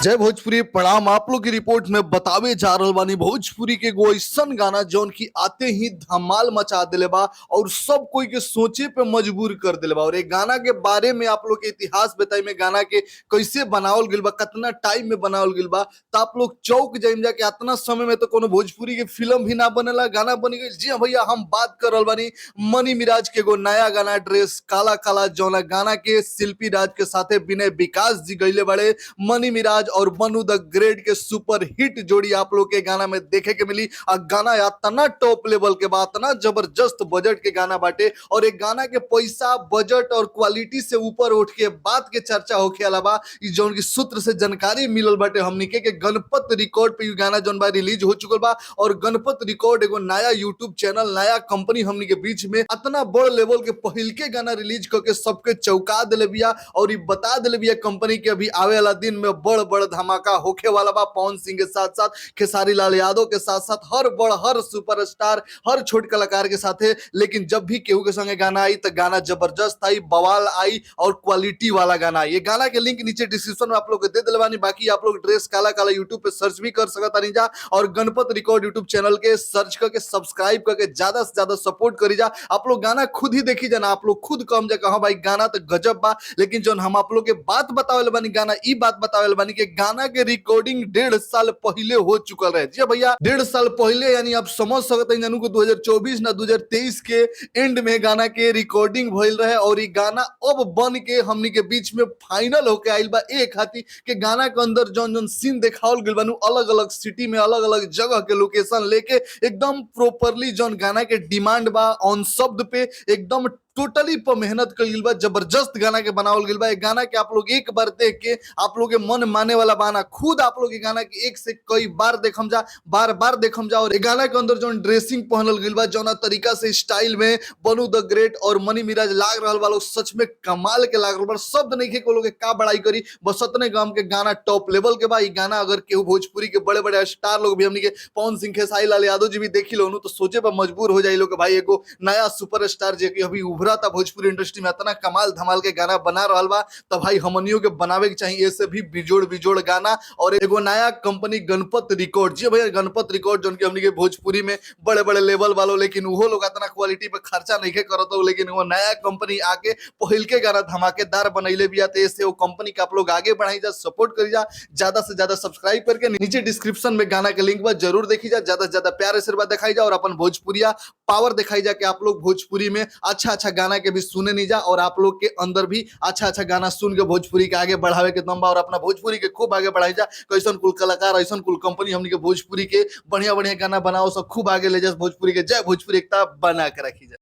जय भोजपुरी, प्रणाम। आप लोग की रिपोर्ट में बतावे जा रहल बानी भोजपुरी के एगो ऐसन गाना जौन की आते ही धमाल मचा देले बा और सब कोई के सोचे पे मजबूर कर देले बा। और एक गाना के बारे में आप लोग के इतिहास बताई में गाना के कैसे बनावल गइल बा, कितना टाइम में बनावल गइल बा, तो आप लोग चौक जाइम जा के इतना समय में तो कोनो भोजपुरी के फिल्म भी ना बनेला, गाना बन गइल। जी हाँ भैया, हम बात कर रहल बानी मनी मिराज के एगो नया गाना ड्रेस काला काला, जौना गाना के शिल्पी राज के साथे विनय विकास जी गइले बड़े। मनी मिराज और मनु the great के सुपर हिट जोड़ी आप लोग के गाना में देखे के मिली। आ गाना इतना टॉप लेवल के बा, इतना जबरदस्त बजट के गाना बाटे और एक गाना के पैसा, बजट और क्वालिटी से ऊपर उठ के बात के चर्चा होखे अलावा इ जौन की सूत्र से जानकारी मिलल बाटे हमनी के गणपत रिकॉर्ड पे इ गाना जौन बा रिलीज हो चुकल बा। और गणपत रिकॉर्ड एगो नया यूट्यूब चैनल, नया कंपनी हमनी के बीच में इतना बड़ लेवल के पहिलके गाना रिलीज करके सबके चौका दिले बिया और इ बता दिले बिया कंपनी के अभी आवे वाला दिन में बड़ बड़ धमाका होखे वाला बा। पवन सिंह के साथ साथ, खेसारी लाल यादव के साथ साथ, हर बड़ हर सुपरस्टार, हर छोट कलाकार के साथे। लेकिन जब भी केहू के संगे गाना आई तो गाना जबरदस्त आई, बवाल आई और क्वालिटी वाला गाना आई। ये गाना के लिंक नीचे डिस्क्रिप्शन में आप लोग के दे दिले बानी। बाकी आप लोग ड्रेस काला काला यूट्यूब पे सर्च भी कर सकत तानी जा और गणपत रिकॉर्ड यूट्यूब चैनल के सर्च करके सब्सक्राइब करके ज्यादा से ज्यादा सपोर्ट करी जा। आप लोग गाना खुद ही देखी जाना, आप लोग खुद कम जा कहा भाई गाना तो गजब बा। लेकिन जौन हम आप लोग के बात बतावेल बानी, गाना ई बात बतावेल बानी कि गाना के रिकॉर्डिंग 1.5 साल पहले हो चुकल रहे। जी भैया, 1.5 साल पहले, यानी आप समझ सकते हैं जानू को 2024 ना 2023 के एंड में गाना के रिकॉर्डिंग भइल रहे और ई गाना अब बन के हमनी के बीच में फाइनल होके आइल बा। एक खातिर के गाना के अंदर जौन जौन सीन देखावल गइल बानू, अलग अलग सिटी में अलग अलग जगह के लोकेशन लेके एकदम प्रॉपरली जौन गाना के डिमांड बा ऑन शब्द पे एकदम टोटली पर मेहनत कइल गइल बा, जबरदस्त गाना के बनावल गइल बा। एक गाना के आप लोग एक बार देख के आप लोग के मन माने वाला बाना, खुद आप लोग के गाना के एक से कई बार देखम जा, बार बार देखम जा। और गाना के अंदर जौन ड्रेसिंग पहनल गइल बा, जौना तरीका से स्टाइल में बनु the great और मनी मिराज लाग रहल बा लोग, सच में कमाल के लाग रहल बा। शब्द नहीं के लोग का बड़ाई करी, बस अतने गाम के गाना टॉप लेवल के बा। ई गाना अगर केहू भोजपुरी के बड़े बड़े स्टार लोग भी हमनी के पवन सिंह, खेसारी लाल यादव जी भी देखी लो तो सोचे पर मजबूर हो जाई लोग भाई एगो नया सुपर स्टार जे कि अभी उभरा था भोजपुरी इंडस्ट्री में इतना कमाल धमाल के गाना बना रहल बा, तो भाई हमनियों के बनावे के चाहिए ऐसे भी बिजोड़ बिजोड़ गाना। और एगो नया कंपनी गणपत रिकॉर्ड, जी भैया गणपत रिकॉर्ड जौन की हमनी के भोजपुरी में बड़े बड़े लेवल वालों, लेकिन उहो लोग इतना क्वालिटी पे खर्चा नहीं करत हो, लेकिन वो नया कंपनी आके पहिल के गाना धमाकेदार बनैले बिया। तो ऐसे वो कंपनी के आप लोग आगे बढ़ाई जा, सपोर्ट करी जा, ज्यादा से ज्यादा सब्सक्राइब करके नीचे डिस्क्रिप्शन में गाना के लिंक बा, जरूर देखी जा, ज्यादा से ज्यादा प्यार आशीर्वाद दिखाई जा और अपन भोजपुरिया पावर दिखाई जा कि आप लोग भोजपुरी में अच्छा अच्छा गाना के भी सुने नहीं जा और आप लोग के अंदर भी अच्छा अच्छा गाना सुन के भोजपुरी के आगे बढ़ावे के दम बा और अपना भोजपुरी के खूब आगे बढ़ाई जा। कैसन कुल कलाकार, ऐसन कुल कंपनी हमनी के भोजपुरी के बढ़िया बढ़िया गाना बनाओ, सब खूब आगे ले जा भोजपुरी के। जय भोजपुरी, एकता बना के रखी जा।